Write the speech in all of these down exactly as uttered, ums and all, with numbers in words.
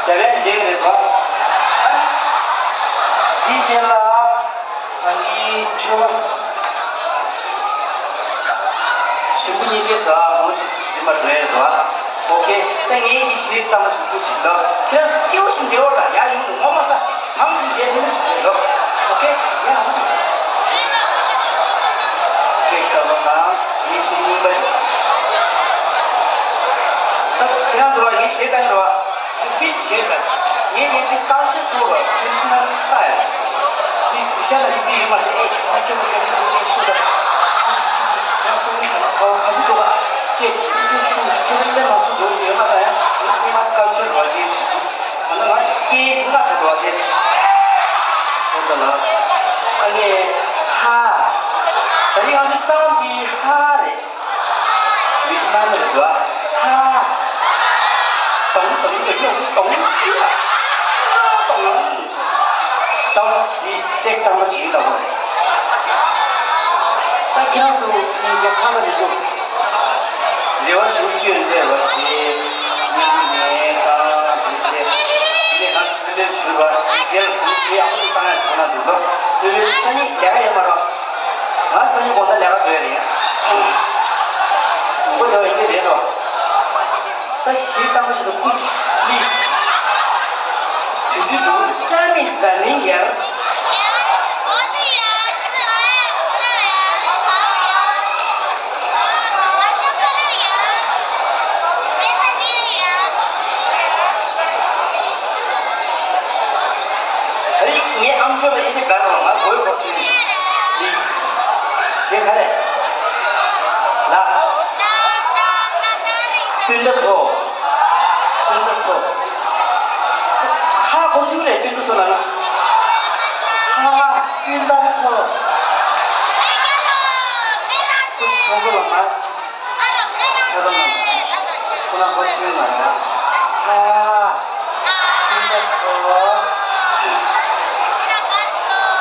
བྱ་བའི་རྗེས་རེད་པ། ཨ་ནི། དེའི་རྗེས་ལ། ད་གིན་ཆོས་པ། ཞིམ་པོ་གཉིས་སྤྲད་ཟ་འོང་དེ་དེ་མ་འགྲོ་ཡ་རེད་པ། ཨོ་ཁེ། ད་ངས་ཀྱི་ཞིག་བཏང་ཞིག་པོ་ཞིག་ལ། ཁྱེད་རང་སྐྱེ་བོ་ཞིག་འདེ་བར་ལ་ཡ་ཡོང་ནི་ངོ་མ་ས། ཕམ་ཞིག་འདེ་ཐེ་མི་ཞིག་འདེ་ལོ། ཨོ་ཁེ། ཡ་འོང་དེ། ཀྲེག་ད་བ་ན་ངས་ཞིག་ཡོང་པ་དེ། ད་ཁྱེད་རང་ཚོ་ལ་ངས་ཞིག་བཏང་རོགས། ཡང་ཕིལ་བྱེད་དང་། ངས་ངས་འདི་སྟངས་ཆེ་ཚོ་བ་ཊི་རེ་ཌི་ཤི་ནལ་སི་ཊའིལ། འདི་འདི་ཤ་ལ་ཞིག་འདི་ཡོད་མ་རེད། ཨེ་ཨ་ཁྱེད་མ་ཁྱེད་འདི་འདི་ཤོད་དང་། ཀུ་ཅི་ཀུ་ཅི་ང་སོང་ངས་དང་ག་བ་ག་དུ་འགྲོ་ག་ཀྱེ་ཀུ་ཅི་སུ་ཁྱེད་རང་ལས་མ་སུ་འགྲོ་ཡོད་མ་ད་ཡང་ངས་ངས་མ་ཀལ་ཆར་བ་འདི་ཞིག་འདི་ད་ལ་ང་ཀྱེ་ང་ཆ་དོ་བ་འདི་ཞིག་འོ་ད་ལ་ཨ་ངས་ཧ་ད་རིང་ང་ཚོ་བསམ་པའི་ཧ་རེད། ཝི་ཊི་ནམ་རེད་འདུག་ཨ། ཧ། དང་དང་དང་དང་དང་། དང་། སང་དེ་ཀྲེག་བཏང་ལ་བྱིན་ལ་བ་རེད། ད་ཁྱེད་རང་ཚོ་སྙིང་རྗེ་ཁ་ཁ་རེད་འདུག་རེ་བ་ཞུ་བཅོས་འདྲ་བ་ཞེས་སྙན་པོ་ནས་བཏང་དུ་བྱས། ངས་ང་ཚོ་ཕུལ་ལས་ཞུ་བ་དེ་རྗེས་ལ་དུ་བྱས་ཡག་པོ་བཏང་ཡ་ཞུ་ན་འདུག་ལོ། ཕུལ་ལས་སང་ཉིན་ལས་ཀ་ཡོད་མ་རེད། ང་སང་ཉིན་དགོང་དག་ལས་ཀ་སྡོད་རེད། ངུ་ག་འདྲ་བ་ཡིན་གྱི་རེད་དོ། ད་ཞིག་བཏང་བ་ཞིག་ཏུ་སྐུ་མཁྱེན། པི་ལི་སི། དུས་ཚོད་འགྲོ་གི་འདུག Time is running here. ཨ་རི། ངའི་ཨམ་ཅོག་ལ་ཨེ་འདྲ་དགའ་རོགས། ང་མགོའི་སྐོར་ཚུལ་ནི། ཞེས་ག་རེ། ལ། སྤུན་ཟླ་ཚོ། སྤུན་ཟླ་ཚོ། ཧ་གོ་ཚུལ་རེད་སྤུན་ཟླ་ཚོ་ལ་ལ། ཧ་ཧ་སྤུན་ཟླ་ཚོ། ཁོ་ཚོ་ཚོ་ལ་མ། ཁྱོད་རང་ང་ཁོ་ན་ཁོ་ཚོའི་ང་རང་ཧ། སྤུན་ཟླ་ཚོ། སྤུན་ཟླ་ཚོ།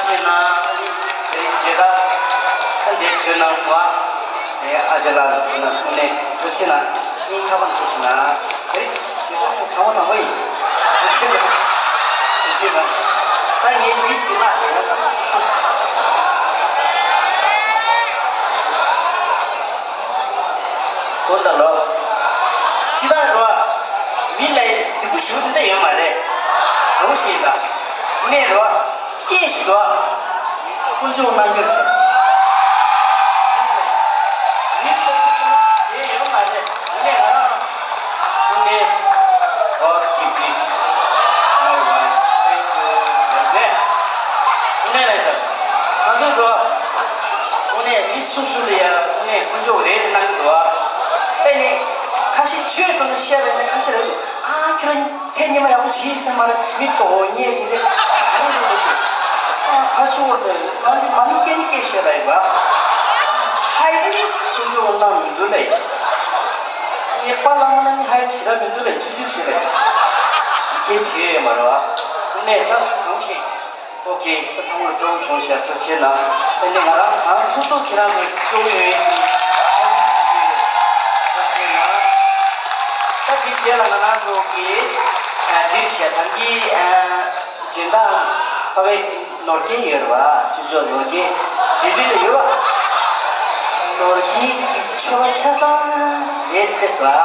ཆེ་ན་ཨ་ནི་དེ་རིང་མཇལ་དར་ཨ་འདི་བྲིས་གནང་སོང་ཨ། ཨེ་ཨ་ཅག་ལགས་ནས་དངོས་གནས་ཐུགས་རྗེ་ཆེ་གནང་། སྙིང་ཐག་པ་ནས་ཐུགས་རྗེ་ཆེ་གནང་། དེ་རིང་མཇལ་དར་ཐེངས་དང་པོ་དང་པོ་ཡིན། ཐུགས་རྗེ་ཆེ་གནང་། ཐུགས་རྗེ་ཆེ་གནང་། ད་ངའི་ལུས་སུ་ལགས་ཞེས་ཡང་དང་ཞུ། དགོངས་དག་ལོ། ཅི་ལྟར་རོ། མི་ལ་ཡི་རྫིག་པོ་ཞུ་འདི་འདྲ་ཡོད་མ་རེད། གང་ཞིག་ཡིན་པ། གནས་རོ། སྐྱེས་ཤིག་རོ། དཀོན་མཆོག་རྣལ་འབྱོར་ཞིག་མི་ལ་ཡི་དེ་ཡོད་མ་རེད། ངས་ང་རང་། དངོས་གནས། God give it my wife. Thank you very much. དངོས་གནས་རེད་ད། ང་ཚོ་འགྲོ། དངོས་གནས་མི་སུ་སུ་ལ་ཡ་དངོས་གནས་དཀོན་མཆོག་རེ་རེ་གནང་གི་འདུག་ཨ། དེ་ནི་ཁ་ཤས་ཆོས་དང་བཤད་པ་ཡིན་ན་ཁ་ཤས་རེད་འདུག་ཨ་ཁྱོད་རང་ཚེ་ཉི་མ་ཡག་པོ་བྱེད་ཤེས་མ་རེད། མི་དོ་ཉེས་དེ་འདྲ་ག་རེ་རེད་འདུག་ཨ་ཁ་ཤས་རེད། ང་འདི་མ་ཎི་སྐད་ནི་སྐད་བཤད་པ་ཡིན་པ། ཧའི་ནི་དཀོན་མཆོག་གནང་མི་འདུག་ལེ། ངའི་པཱ་ལགས་མ་ན་ནི་ཧའི་ཞེ་དྲག་མི་འདུག་ལེ། ཆུང་ཆུང་ཞིག་རེད། སྐད་ཆ་ཡོད་མ་རེད་བ། དངོས་གནས་ད་གང་ཞིག་ཨོ་ཀེ། ད་ཚང་མར་སྤྲོ་པོ་བྱུང་ཤག་ཐུགས་རྗེ་ཆེ་གནང་། ད་ནི་ང་རང་གང་ཐུབ་ཐུབ་ཁྱེད་རང་གི་སྤྲོ་པོ་ཡོད་ཡིན། ཐུགས་རྗེ་ཆེ་གནང་། ད་འདི་རྗེས་ལ་ང་རང་ཚོ་གི་ཨ་འདིར་བཤད་ཐང་གི་ཨ། སྦྱིན་བདག་ཕ་བའི་ནོར་རྒྱས་ཡོད་རེད་བ། ཆུ་ཆུ་ནོར་རྒྱས་ལྡི་ལི་ལ་ཡོད་བ། ནོར་རྒྱས་ཀྱི་ཆོ་ཆ་ས་རེད་སྤྲད་སོང་ཨ།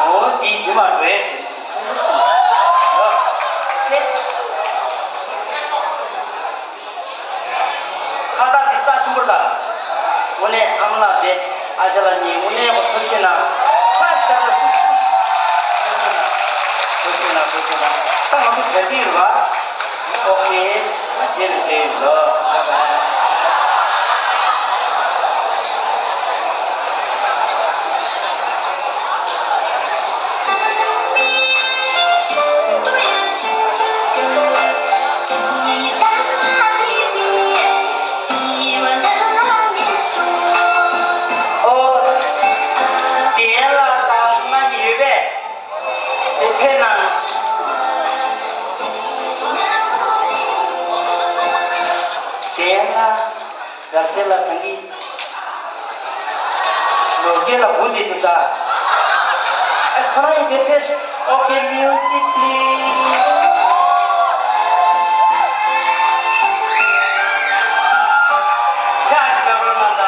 འོ་འདི་འདི་མ་འགྲོ་ཡ་ཞིག་ཞིག་ཕན་ཚུན་ཆེ་ལ་ཡོད་དེ། ཁ་བཏགས་འདི་རྩ་ཆེན་པོ་རེད་ད། དངོས་གནས་ཨ་མ་ལགས་དེ་ཨ་ཅག་ལགས་གཉིས་དངོས་གནས་ཁོ་ཐུགས་རྗེ་ཆེ་གནང་། ཕྱག་ཞིག་བརྡབ་རོགས། ཐུགས་རྗེ་ཆེ་གནང་། ཐུགས་རྗེ་ཆེ་གནང་། ཐུགས་རྗེ་ཆེ་གནང་། ད་ང་ཚོ་གྲ་སྒྲིག་རེད་བ། ཨོ་ཁེ། ད་རྗེས་ལ་མཇལ་ཡོང་། ལོ། བཱའི་བཱའི། ཨོ། དེ་ལ་ད་མ་ཉི་ཡོད་པས། དེ་ཕེབས་གནང་། དེ་ལ་རབ་གསལ་ལ་ཐང་གི། ལོ་རྒྱུས་ལ་འུ་དེ་དུ་ད། ཨ་ཁོ་རང་ཡིན་དེ་ཕེབས། ཨོ་ཁེ། Music please. ཤ་ཤ་ད་རོ་ན་ད།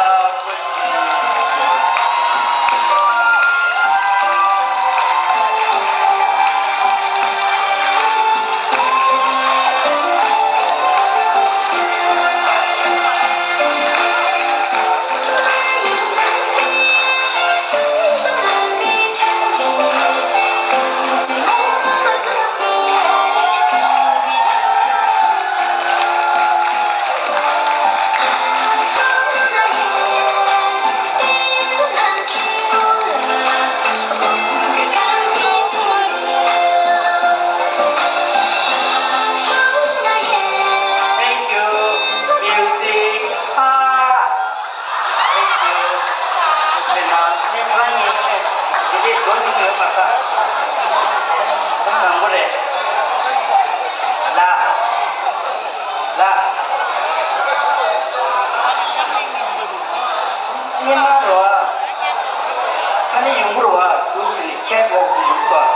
Thank you. Music. ཨ། Thank you. ཐུགས་རྗེ་ཆེ་གནང་། ངས་ཁ་ལག་ཉོས་ནས་འདི་འདྲའི་མདོ་ཉུང་ཉུང་ཡོད་མ་རེད་ད། ཐུགས་དང་པོ་རེད། ལ། ལ། སྙེ་མ་རེད་བ། ཕ་ནི་ཡོང་གི་རེད་བ། འདུག་སེ་ཁེ་ཊི་ཝོག་ཏུ་ཡོང་གི་རེད་བ།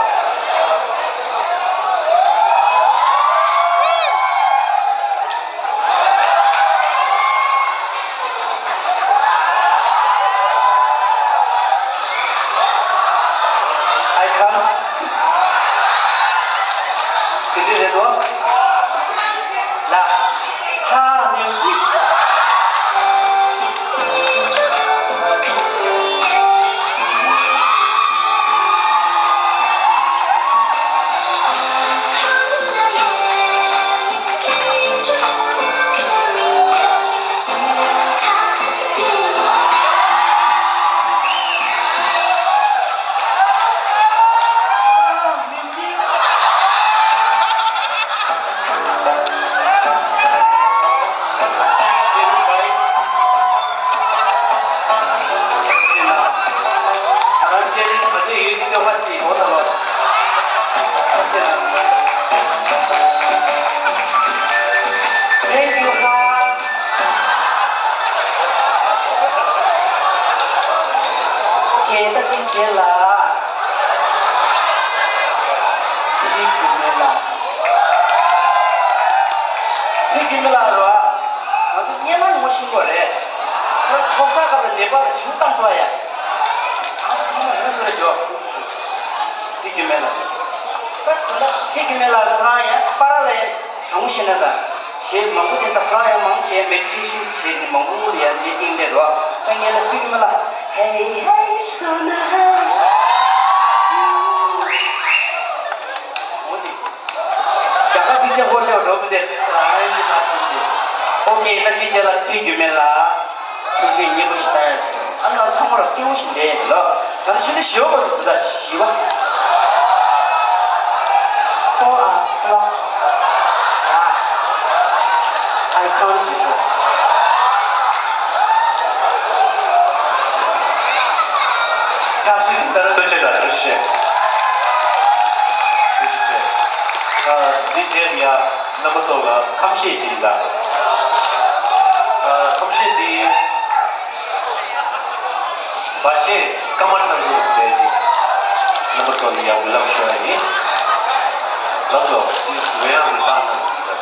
I can't. དེ་འདྲ་རེད་དོ། ལ། ཧ། Music. ད་འདི་བྱས་ལ། ཚེ་རྒྱུད་མེད་ལ། ཚེ་རྒྱུད་མེད་ལ་རོ། ང་ཚོ་སྔོན་མ་ངོ་ཤེས་པ་རེད། ཁོ་ས་ཁ་ལ་ནེ་པ་ལ་ཞུ་བཏང་སོང་ཡ། ང་ཚོ་ཚང་མ་ཡོད་དུ་རེ་ཞོ། ཚེ་རྒྱུད་མེད་ལ། ད་དེ་ལ་ཚེ་རྒྱུད་མེད་ལ་ཁོ་རང་ཡ་པ་ར་ལ་དྲང་བོ་བཤད་ན་ད། ཞེས་མང་པོ་དེ་ད་ཁོ་རང་ཡང་མང་ཆེ་མེ་ཌི་ཊེ་ཤན་བྱེད་ནི་མང་པོ་ལ་ཡང་མི་ཨིན་ལེ་རོ། ད་ངས་ལ་ཚིག་གི་མི་ལ་ཧེ་ཧེ་སོ་ན། འོ་དེ། རྒྱ་གར་པི་ཤ་ཧོར་ལེའོ་འགྲོ་མི་དེ། ཨ་ཡིན་ས་ཐུག་དེ། ཨོ་ཁེ། ད་འདི་རྗེས་ལ་ཚིག་རྒྱུ་མེད་ལ། གསུང་བཤད་སྙན་པོ་ཞིག་བཏང་ཡོད་ཟེར། ཨ་ནང་ཚང་མ་ལ་སྐྱིད་པོ་ཞིག་ལས་ཡིན་ལ། ད་ནི་ཕྱི་ལ་ཞི་བ་མ་ཐུབ་ད་ཞི་བ། Four o'clock. Ah, I can't do so. ཆ་ཤས་ཤིག་ལྟར་ཐུགས་རྗེ་ཆེ། ཐུགས་རྗེ་ཆེ། ཨ། འདི་རྗེས་ལ་ཡ་རྣམ་པ་ཚོ་ལ་ཁམས་བཤད་ཅིག་ཡིན་ད། ཨ། ཁམས་བཤད་འདི། བ་ཤེ་ཀ་མ་ཁྲ་འཛུགས་ཟེར་ཅིག་རྣམ་པ་ཚོ་ལ་ཡང་འབུལ་ལམ་ཞུ་བ་ཡིན། ལགས་སོ། འོས་ཡང་རིག་པ་གནང་ཟེར།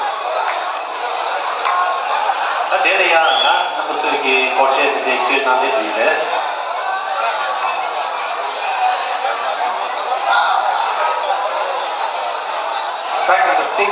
ད་དེ་ལ་ཡང་ང་རྣམ་པ་ཚོས་ཀྱི་སྐོར་ཆས་དེ་འདྲའི་བསྐྱོད་གནང་ནས་འགྲིག་རེད། Track number six.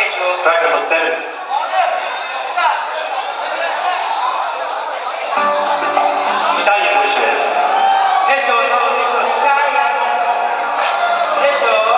Track number seven. ཤ་ཡི་རོ་ཞེས། ཕེབས་ཤོག་ཕེབས་ཤོག་ཕེབས་ཤོག་ཤ་ཡི་རོ། ཕེབས་ཤོག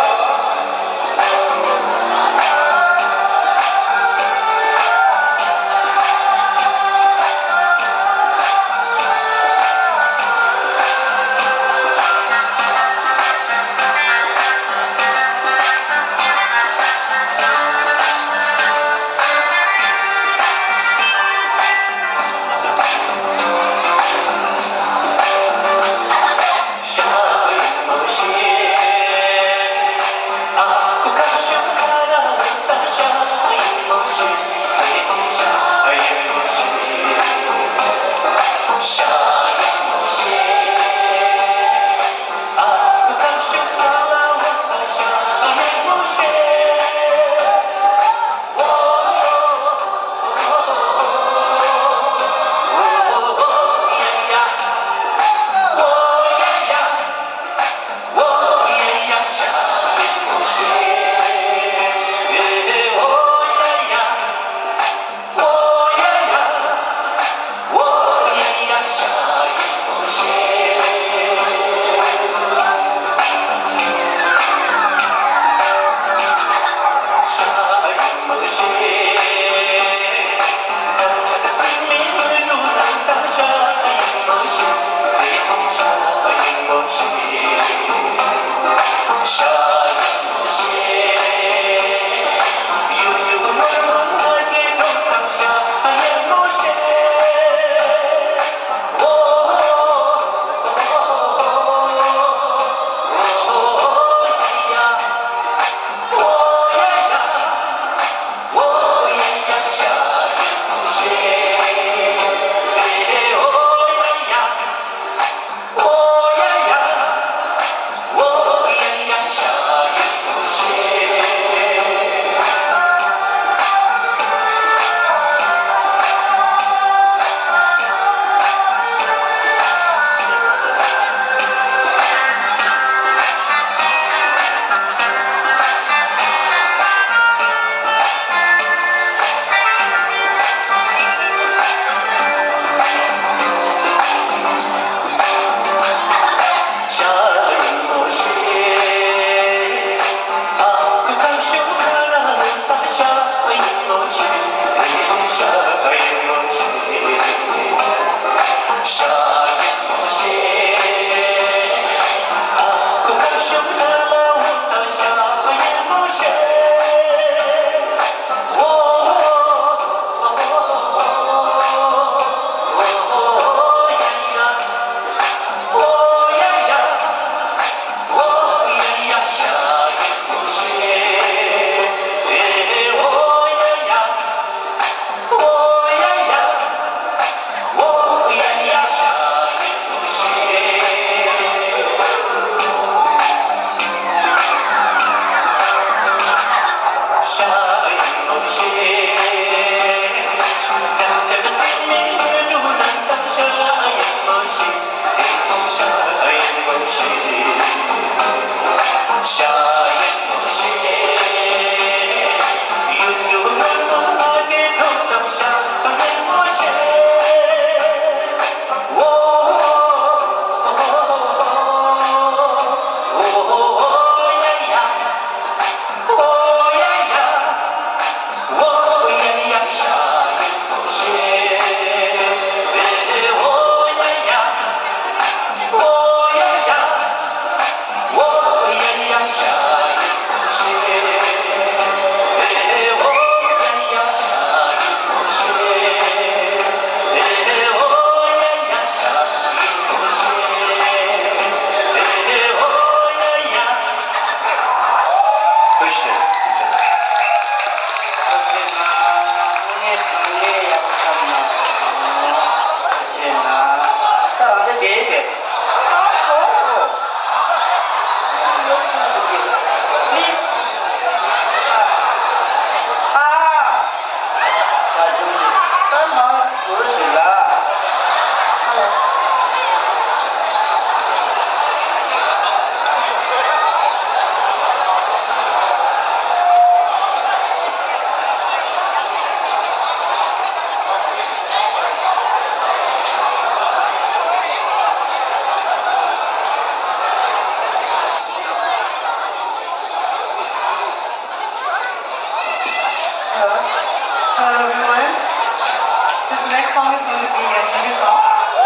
Song is going to be a Hindi song,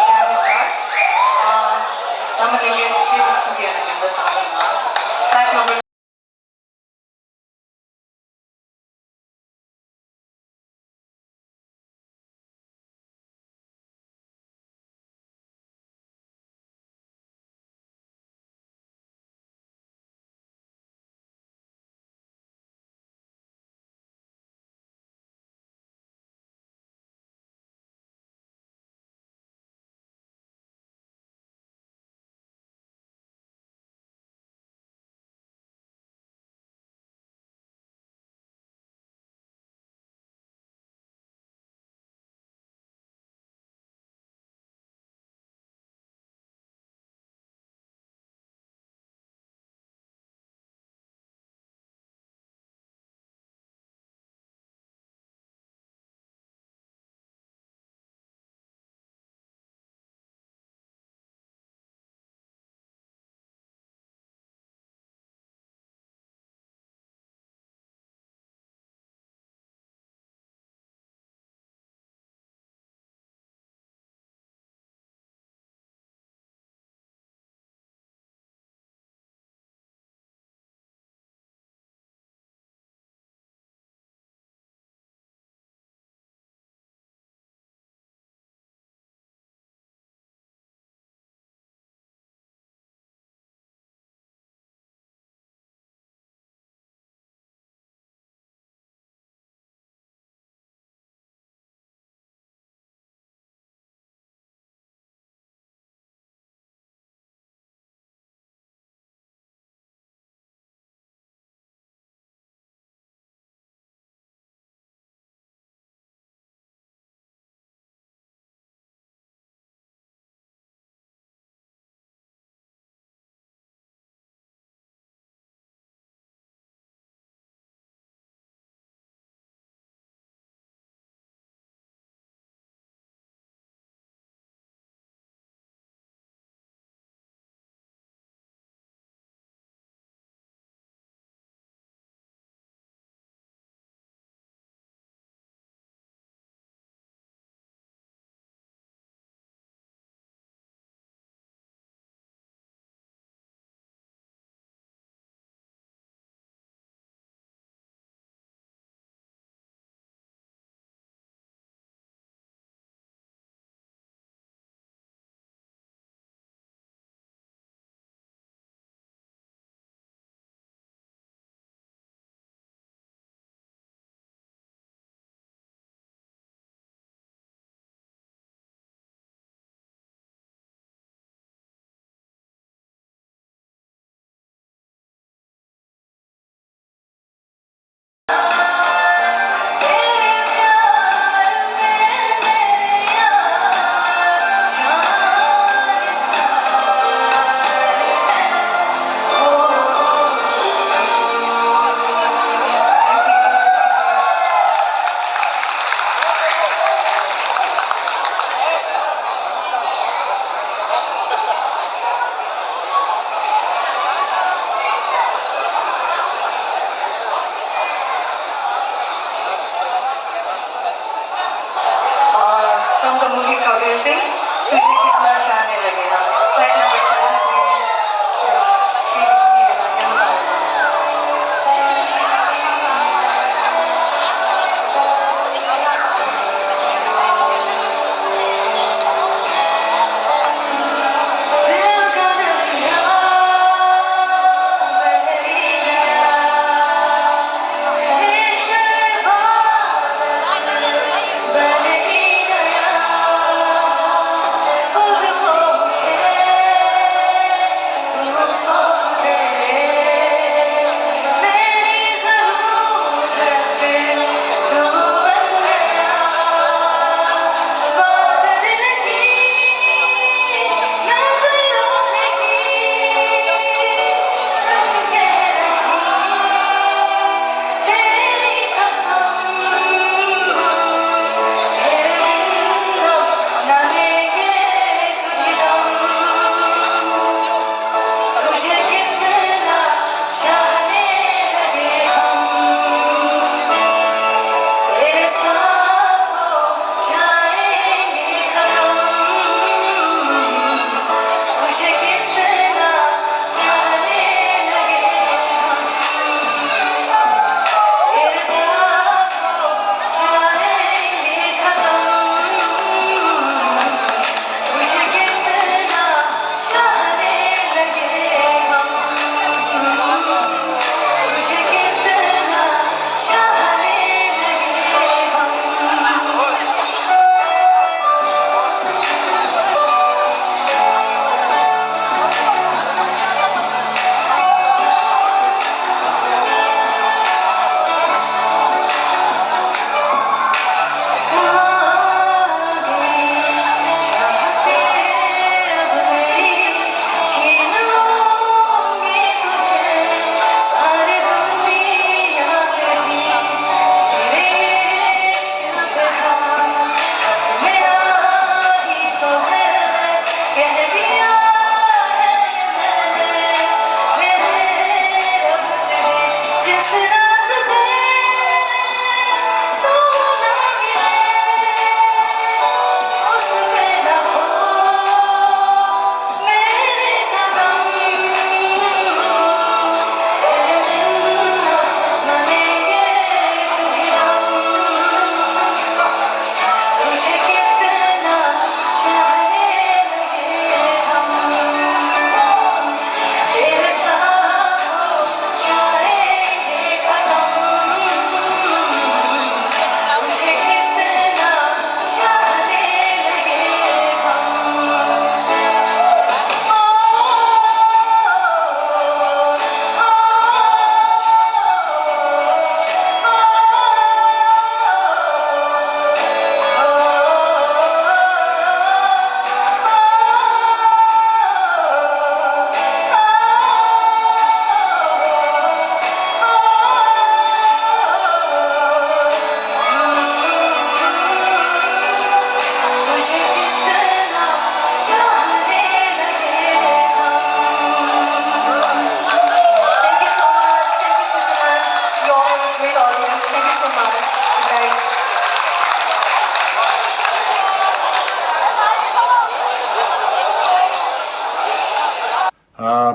Jani sir. Uh, Nama Lenge Shri Vishnu Track number Uh, from the movie Kabir Singh, तुझे कितना चाहने लगे हम. Track number seven, please. Shri Vishnu Track number seven.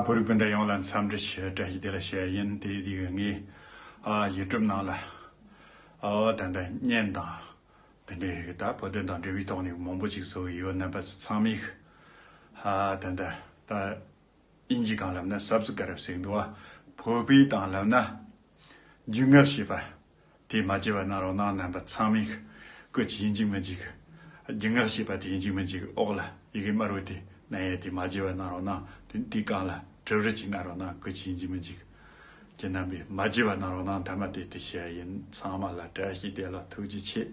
བོད་རིགས་སྤུན་ཟླ་ཡོངས་ལ་འཚམས་འདྲི་ཞུ། བཀྲ་ཤིས་བདེ་ལེགས་ཞུ་ཡ་ཡིན། དེ་དུས་ངས་ཨ་ཡུ་ཊུབ་ནང་ལ་ཨ་ད་ལྟ་བརྙན་དང་དེ་འདྲའི་ད་བོད་དོན་དང་འབྲེལ་བའི་ཐོག་ནས་མང་པོ་ཅིག་བཟོ་གི་ཡོད། རྣམ་པ་ཚོ་ཚང་མས་ཨ་ད་ལྟ་ད་དབྱིན་ཇི་སྒང་ལབ་ན་སབ་སི་ཀ་རབ་ཟེར་གི་འདུག་བ། བོད་པའི་སྟེང་ལབ་ན་རྒྱུས་མངའ་བྱེད་པ་དེ་མ་བརྗེད་པ་གནང་རོགས་གནང་། རྣམ་པ་ཚང་མས་སྐུ་མཁྱེན་ཡིན་གཅིག་མིན་གཅིག་རྒྱུས་མངའ་བྱེད་པ་དེ་ཡིན་གཅིག་མིན་གཅིག་འོག་ལ་ཡི་གེ་དམར་པོ་དེ་མནན་ཡས་དེ་མ་བརྗེད་པ་གནང་རོགས་གནང་། དེ་དེའི་སྒང་ལ་དྲིལ་བུ་ཅིག་གནང་རོགས་གནང་། སྐུ་མཁྱེན་ཡིན་གཅིག་མིན་གཅིག་ཁྱེད་རྣམ་པས་མ་བརྗེད་པ་གནང་རོགས་གནང་། མཐའ་མ་དེ་དེ་བཤད་ཡ་ཡིན། ཚང་མ་ལ་བཀྲ་ཤིས་བདེ་ལེགས། ཐུགས་རྗེ་ཆེ།